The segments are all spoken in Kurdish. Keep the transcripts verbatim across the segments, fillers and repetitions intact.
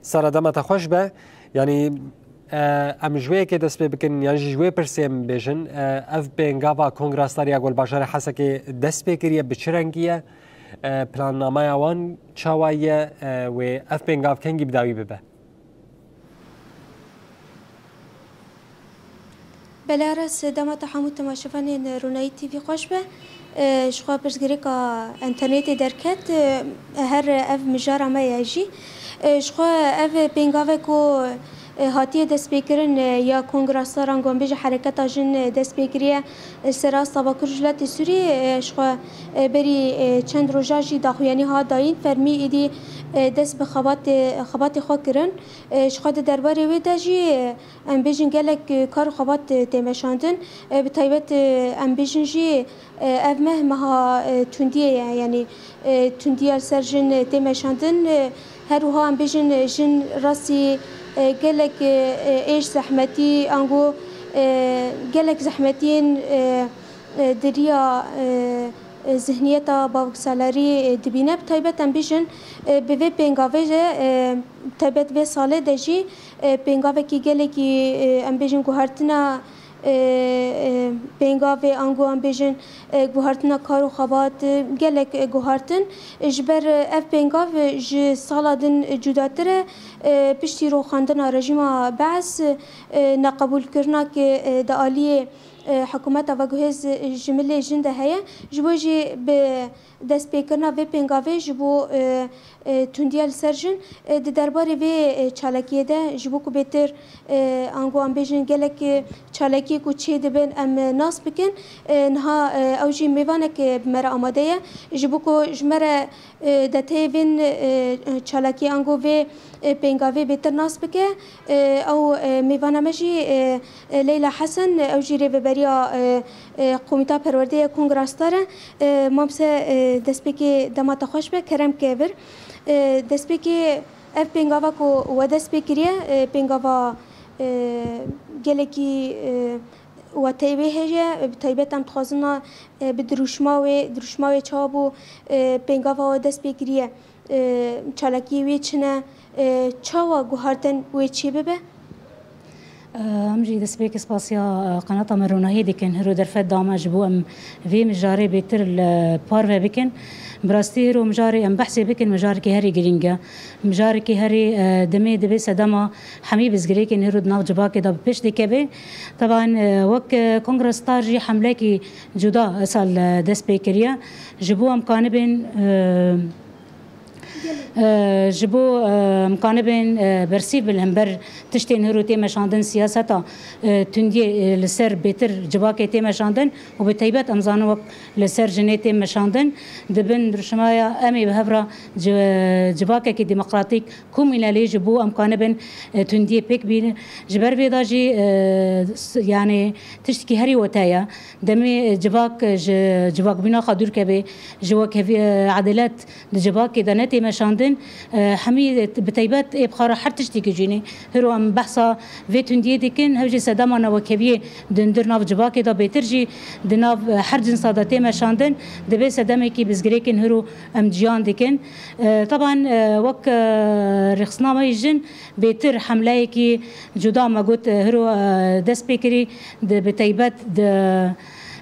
Sara, dema te xweş be. Yanî, e, em ji wê yekê dest pê bikin, yan jî ji wê pirsê em bêjin, e, ev pêngava Kongra Starî ya Gol Bajarê Hesekê dest pê kiriye, bi çi rengî ye? E, plannameya wan çawa ye? E, wê ev pêngav kengî bi dawî bibe? Belê Aras, dema te hemû temaşevanên Ronahî T V xweş be. E, ji xwe pirsgirêka enternetê derket, e, her ev mijara me ye jî. E, ji xwe ev pêngavek ku, e, hatiye destpêkirin, e, ya Kongra Staran, ku em bêjin Hereketa Jin, e, dest pê kiriye, e, ser asta Bakur Rojhilatê Sûriyê, e, ji xwe, e, berî, e, çend roja jî daxuyanî hat dayîn, fermî êdî, e, dest bi xebatê, xebatê xwe kirin. E, ji xwe di derbarê wê de jî, e, em bêjin gelek, e, kar û xebat, e, tê meşandin. E, bi taybet, e, em bêjin jî, e, ev meh meha, e, tundiyê ye, yanî, e, tundiya li ser jin, e, tê meşandin. E, her wiha em bêjin, e, jin rastî, e, gelek, e, e, êş zehmetî, ango, e, gelek zehmetiyên, e, e, di riya, e, e, zihniyeta bavksalerî, e, dibîne. Bi taybet em bêjin, e, bi vê pêngavê de, e, bi taybet vê salê de jî, e, pêngavekî gelekî, e, em bêjin guhertina, e, e, pêngavê ango em bêjin, e, guhertina kar û xebat, e, gelek, e, guhertin. E, ji ber, e, ev pêngav, e, ji sala din, e, cudatir e. E, piştî rûxandina rejîma Bees, e, neqebûlkirina ku, e, di aliyê, e, hikûmeta veguhêz, e, ji milê jin de heye, ji bo jî bi destpêkirina vê pêngavê ji bo, e, e, tundiya li ser jin, e, di derbarê vê, e, çalakiyê de, ji bo ku bêtir, e, ango em bêjin gelek, e, çalakiyê ku çê dibin em, e, nas bikin. E, niha, e, ew jî mêvanek, e, bi me re amade ye, ji bo ku ji me re, e, deteyê vên, e, çalakiyê ango vê, e, pêngavê bêtir nas bike. E, ew, e, mêvana me jî, e, e, Leyla Hesen, ew jî rêveberiya, e, e, Komîta Perwerdê ya Kongra Star e. E, mamse, e, destpêkê dema te xweş be, kerem ke vir. E, destpêkê ev pêngava ku we dest pê kiriye, e, pêngava, e, gelekî, e, wateyê wê heye, bi taybet em dixwazin na, e, bi dirûşma wê, dirûşma wê çawa bû, e, pêngava we dest pê kiriye, e, çalakiyê wê çi ne, e, çawa guhartin wê çê bibe? Em jî destpêkê spasiya, e, qenata me Ronahî dikin. Hiro derfet da me ji bo em vê mijarê bêtir li parve bikin. Bi rastî hiro mijarê em behsê bikin, mijarekî herî girîng e. Mijarekî herî, e, demê divê sedema hemî bizgirêkên hiro di nav civakê de bi pêş dikeve. Teban, e, wek, e, Kongra Star jî hemlekî cuda sal, e, dest pê kiriye. Ji bo em kanibin, e, e, ji bo, e, em kanibin, e, bersîv bin li hember tiştên hiro tê meşandin, siyaseta, e, tundiyê, e, li ser bêtir civakê tê meşandin û bi taybet em zanin wek li ser jinê tê meşandin, di bin dirûşmaya em ê bi hev re ci-, civakekî demokratîk, komînelî ji bo em kanibin, e, tundiyê pêk bînin. Ji ber vê de jî, e, s-, yanî tiştekî herî wete ye. Demê, e, civak, e, ji civakbûna xwe dûr keve, ji wekhevî, e, edelet di civakê de netê meşandin, e, hemî, e, bi taybet ê bi xwe re her tiştekî cînî. Hiro em behsa vê tundiyê dikin, hev jî sedema newekheviyê di hundir nav civakê de bêtir jî di nav, e, her cinsa de tê meşandin, divê sedemekî bizgirêkên hiro em ciyan dikin. E, teban, e, wek, e, rêxistina me yê jin bêtir hemleyekî cuda me got, e, hiro, e, dest pê kirî, di, bi taybet di,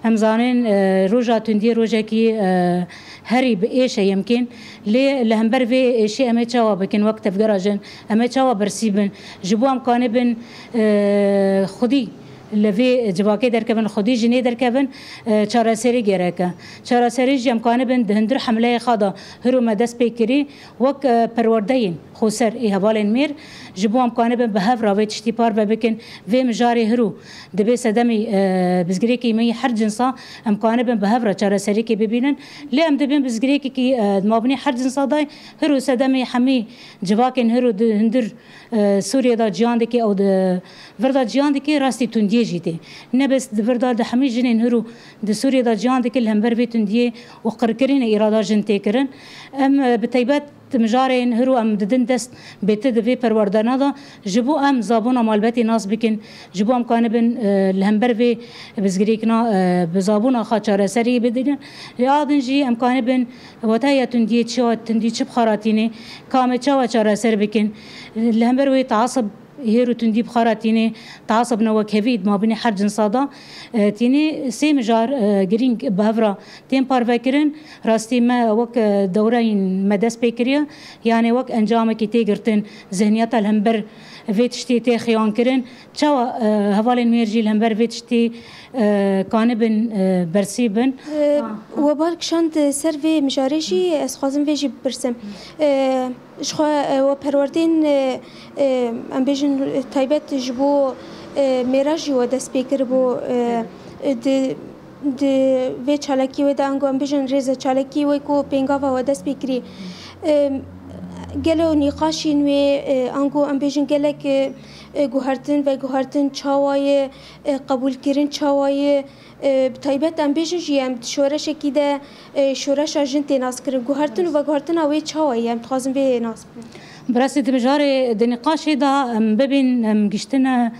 em zanin, e, roja tundiyê rojekî, e, herî bi êş e yemkîn. Lê li hember vê êşê em ê çawa bikin wek tevgera jin? Em ê çawa bersîv bin? Ji bo em kanibin, e, xwedî li vê civakê derkevin, xwedî jinê derkevin, e, çareserî gerek e. Çareserî jî em kanibin di hundir hemleyê xwe de hiro me dest pê kirî, wek, e, perwerdeyên xweser ê hevalên mêr, ji bo em kanibin bi hev re vê tiştî parve bikin, vê mijarê hiro divê sedemê, e, bizgirêkê me yê her cinsa em kanibin bi hev re çareserîkê bibînin. Lê em dibin bizgirêkekî, e, di mabinê her cinsa de hiro sedemê hemî civakên hiro di hundir, e, Sûriyê de ciyan dike û di vir de ciyan dike, rastî tundiyê jî tê. Ne bes di vir de, di hemî jinên hiro di Sûriyê de ciyan dike li hember vê tundiyê û qirkirinê îrada jin tê kirin. Em, e, bi taybet Mijarên hiro em didin dest bêtir di vê perwerdana de, ji bo em zabûna malbetê nas bikin, ji bo em kanibin, e, li hember vê bizgirêkina, e, bi zabûna xwe çareserî bidin. Lê a din jî em kanibin wata ya tundiyê çi ya tundî çi bi xwe re tîne, ka em ê çawa çareser bikin. Li hember wê teasib hêr û tundî bi xwe re tîne, teasib ne wekhevî di mabînê her cinsa de, e, tîne sê mijar, e, girîng bi hev re tên parvekirin. Rastî me wek, e, dewreyên me dest pê kiriye, yanê wek encamekî tê girtin, zihniyeta li hember vê tiştê tê xiyankirin. Çawa, e, hevalên wê jî li hember vê tiştê, e, kanibin, e, bersîv bin? E, we bal kişand ser vê mijarê jî ez xwazim vê jî bipirsim. E, ji xwe, e, we perwerdên, e, e, em bêjin, e, taybet ji bo, e, mêra jî we dest pê kiribû, e, e, di, di vê çalakî wê de ango em bêjin rêze çalakî wê ku pêngava we dest pê kirî. E, gelo nîqaşên wê, e, ango em bêjin gelek, e, e, guhertin, veguhertin çawa ye, e, qebûlkirin çawa ye, e, bi taybet em bêjin jî em di şoreşekî de, e, şoreşa jin tê naskirin. Guhertin û veguhertina wê çawa ye? Em dixwazin vê nas bikin. Bi rastî di mijarê di nîqaşê de em bibîn, em giştine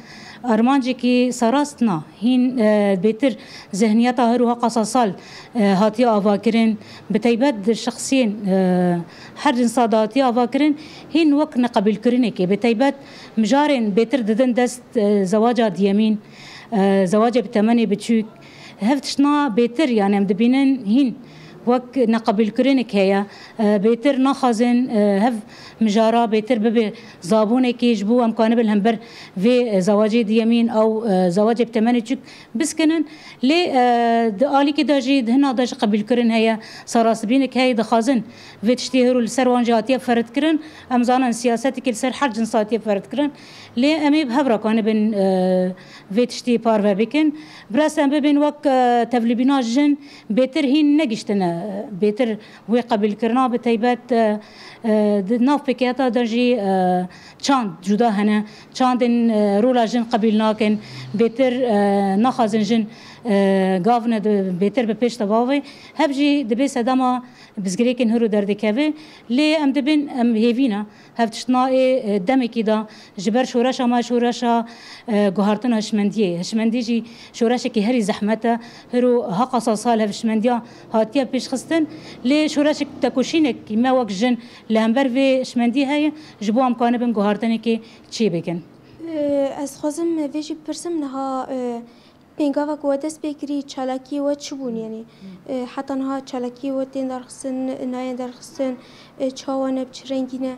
armancekî serast na. Hîn, e, bêtir zihniyeta her û heqa sasal, e, hatiye avakirin. Bi taybet di şexsiyên, e, her cinsa de hatiye avakirin. Hîn wek neqebîlkirinekê. Bi taybet mijarên bêtir didin dest, e, zewaca diyemîn, e, zewacê bi temenê biçûk. Hev tiştna bêtir, yani em dibînin hîn wek neqebîlkirinek heye. E, bêtir naxwazin, e, hev mijara bêtir bibe zabûnekê ji bo em kanibin li hember vê, e, zewacê diyemîn ew, e, zewacê bi temenê çûk biskinin. Lê, e, di alîkê de jî, di hina de jî qebîlkirin heye, sarastibînek heye, dixwazin vê tiştê hiro li ser wan jî hatiye feridkirin. Em zanin siyasetekî li ser her cins hatiye feridkirin. Lê em ê bi hev re kanibin, e, vê tiştî parve bikin. Bi rastî em bibin wek, e, tevlîbîna jin bêtir hîn negiştine. Bêtir wê qebîlkirina bi taybet, e, e, di nav pêkiyata de jî, e, çand cuda hene. Çandên, e, rola jin qebîl nakin. Bêtir, e, naxwazin jin, e, gav nede, bêtir bi pêş de bavê. Hev jî dibê sedema bizgirêkên hiro derdikeve. Lê em dibin em hêvî ne. Hev tiştna ê, e, demekî de ji ber şoreşa me, şoreşa, e, guhartina hişmendiyê. Hişmendî jî şoreşekî herî zehmet e. Hiro heqa sasal hev hişmendiya hatiye pêşxistin. Lê şoreşek tekoşînek me wek jin li hember vê hişmendî heye, ji bo em kanibin guhartinekê çê bikin. E, ez xwazim vê jî bipirsim niha, e, Pêngava ku we dest pê kirî, çalakiyê we çi bûn? Yanî, e, heta niha çalakiyê we tên derxistin, nayên derxistin, e, çawa ne, bi çi rengî ne?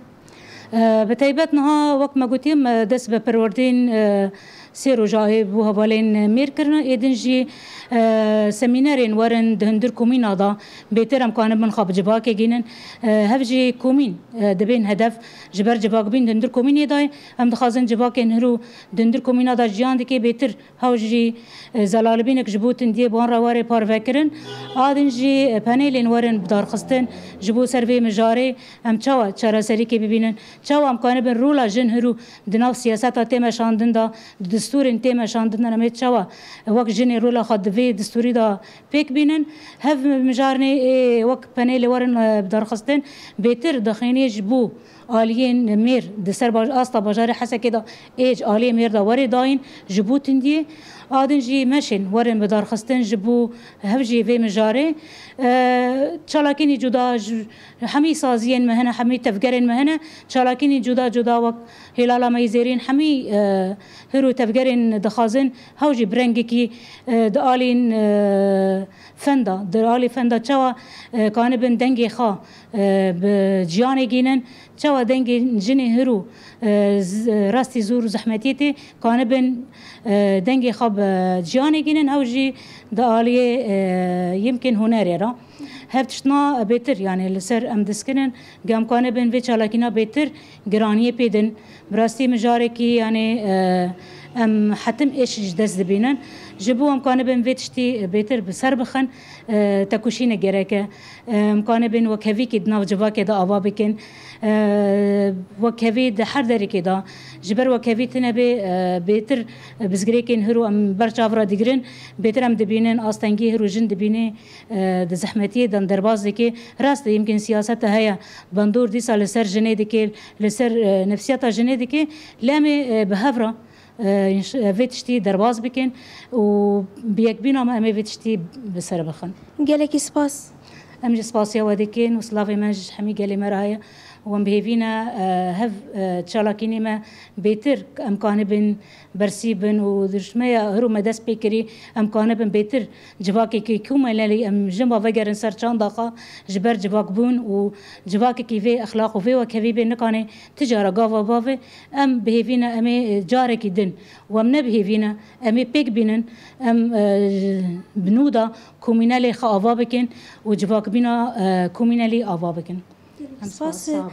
E, bi taybet niha, wek me gotiye, me dest bi perwerdên, e, sê roja ê bo hevalên mêr kirine. Ê din jî, e, semînerên werin di hundir komîna de bêtir em kanibin xwe bi civakê gînin. E, hev jî komîn, e, dibên hedef ji ber civakbîn di hundir komînê de ye. Em dixwazin civakên hiro di hundir komîna de jiyan dike bêtir Hew jî, e, zelalibînek ji bo tundiyê bi wan re were parvekirin. A din jî, e, panelên werin bidarxistin ji bo ser vê mijarê em çawa çareserîkê bibînin, çawa em kanibin rola jin hiro di nav siyaseta tê meşandin de, di distûrên tê meşandin de em ê çawa wek jinê rola xwe di vê distûrî de pêk bînin. Hev mijarnê ê wek panelê werin, e, bidarxistin bêtir dixênê ji bo aliyên mêr di ser baj-, asta bajarê Hesekê de ê ji aliyê mêr de werê dayîn ji bo tundiyê. A din jî meşên werin bidarxistin ji bo hev jî vê mijarê. E, çalakînî cuda ji hemî saziyên me hene, hemî tevgerên me hene. Çalakînî cuda cuda wek Hêlala Meyzêrîn hemî, e, hir û tevgerên dixwazin hew jî bi rengekî, e, di alîn, e, fenda, di alî fenda çawa, e, kanibin dengê xwe, e, bi ciyanê gînin, çawa dengê jinê hir û, e, z-, rastî zor û zehmetiyê tê, kanibin, e, dengê xwe bi ciyanê gînin, hew jî di aliyê, e, yimkin hunerê re. Hev tiştna bêtir, yani li ser em diskinin, em kanibin vê çalakîna bêtir giraniyê pê din. Bi rastî mijarekî, yani, e, Em hetim êş ji dest dibînin. Ji bo em kanibin vê tiştî bêtir bi ser bixin, e, tekoşînek gerek e. E, em kanibin wekhevîkî di nav civakê de ava bikin. E, wekhevî di her derekê de. Ji ber wekhevî tune bê, e, bêtir bizgirêkên hiro em ber çav re digirin. Bêtir em dibînin, astengî hiro jin dibînî, e, di zehmetiyê de derbas dike. Rast e, yimkin siyaseta heye, bandor dîsa li ser jinê dike, li ser, e, nefsiyata jinê dike. Lê em ê, e, bi hev re e, vê tiştî derbas bikin û bi yekbîna me em ê vê tiştî bi ser bixin. Gelekî spas. Em jî spasiya we dikin û silavê me ji hemî gelê me re heye û em bi hêvî ne, e, hev, e, çalakînê me bêtir em kanibin bersî bin û di rişmeya hiro me dest pê kirî em kanibin bêtir civakekî komelelî em jin ve vegerin ser çanda xwe ji ber civakbûn û civakekî vê exlaq û vê wekhevî bê nikanê ti cara gava bavê. Em bi hêvî ne em ê, e, carekî din û em ne bi hêvî ne em ê pêk bînin, em, e, bi nû de komînelê xwe ava bikin û civakbîna, e, komînelî ava bikin. Em Spas, spas, sağ olun.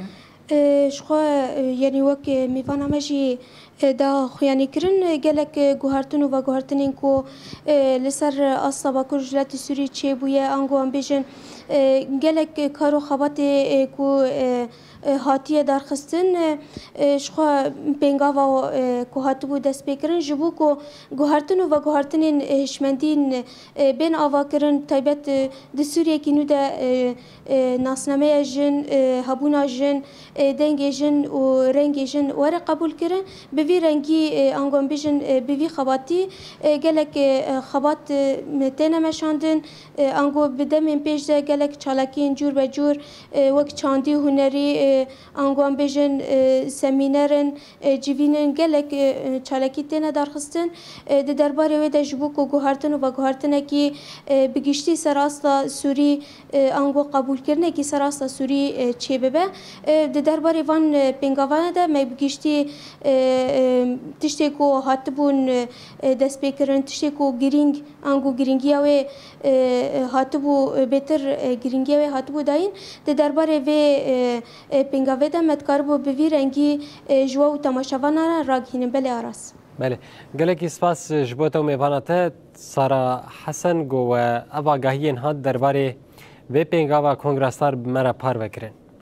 E, ji xwe, e, yanî wek, e, mêvana me jî, e, da xuyanî kirin, e, gelek, e, guhertin û veguhertinên ku, e, li ser asta Bakur Rojhilatê Sûrî çêbûye, ango em bêjin, e, gelek, e, kar û xebatê, e, ku, e, e, hatiye darxistin, e, e, ji xwe pêngava, e, ku hatibû destpêkirin, ji bo ku guhertin û veguhertinên, e, hişmendîn, e, bên avakirin, taybet, e, di Sûriyekî nû de, e, e, nasnameya jin, e, hebûna jin, e, dengê jin û rengê jin were qebûlkirin. Bi vî rengî, e, ango em bêjin, e, bi vî xebatî, e, gelek, e, xebat, e, têne meşandin. E, ango bi demên pêş de gelek çalakiyên cûr be cûr, e, wek çandî û hunerî, e, ango em bêjin, e, semînerin, e, civînin gelek, e, e, çalakî têne darxistin. E, di derbarê wê de ji bo ku guhertin û veguhertinekî, e, bi giştî ser asta Sûrî, e, ango qebûlkirinekî ser asta Sûrî, e, çêbibe. E, di derbarê van, e, pêngavana de me bi giştî, e, e, tiştê ku hatibûn, e, e, destpêkirin, tiştê ku girîng, ango girîngiya wê, e, e, hatibû, e, bêtir, e, girîngiya wê hatibû dayîn. Di derbarê vê, e, e, pêngavê de me dikaribû bi vî rengî, e, ji we û temaşevanan re ragihînin. Belê Aras. Belê. Gelekî spas ji bo te û mêvana te, Sara Hesen, ku we ev agahiyên hat derbarê vê pêngava Kongra Star bi me re parve kirin.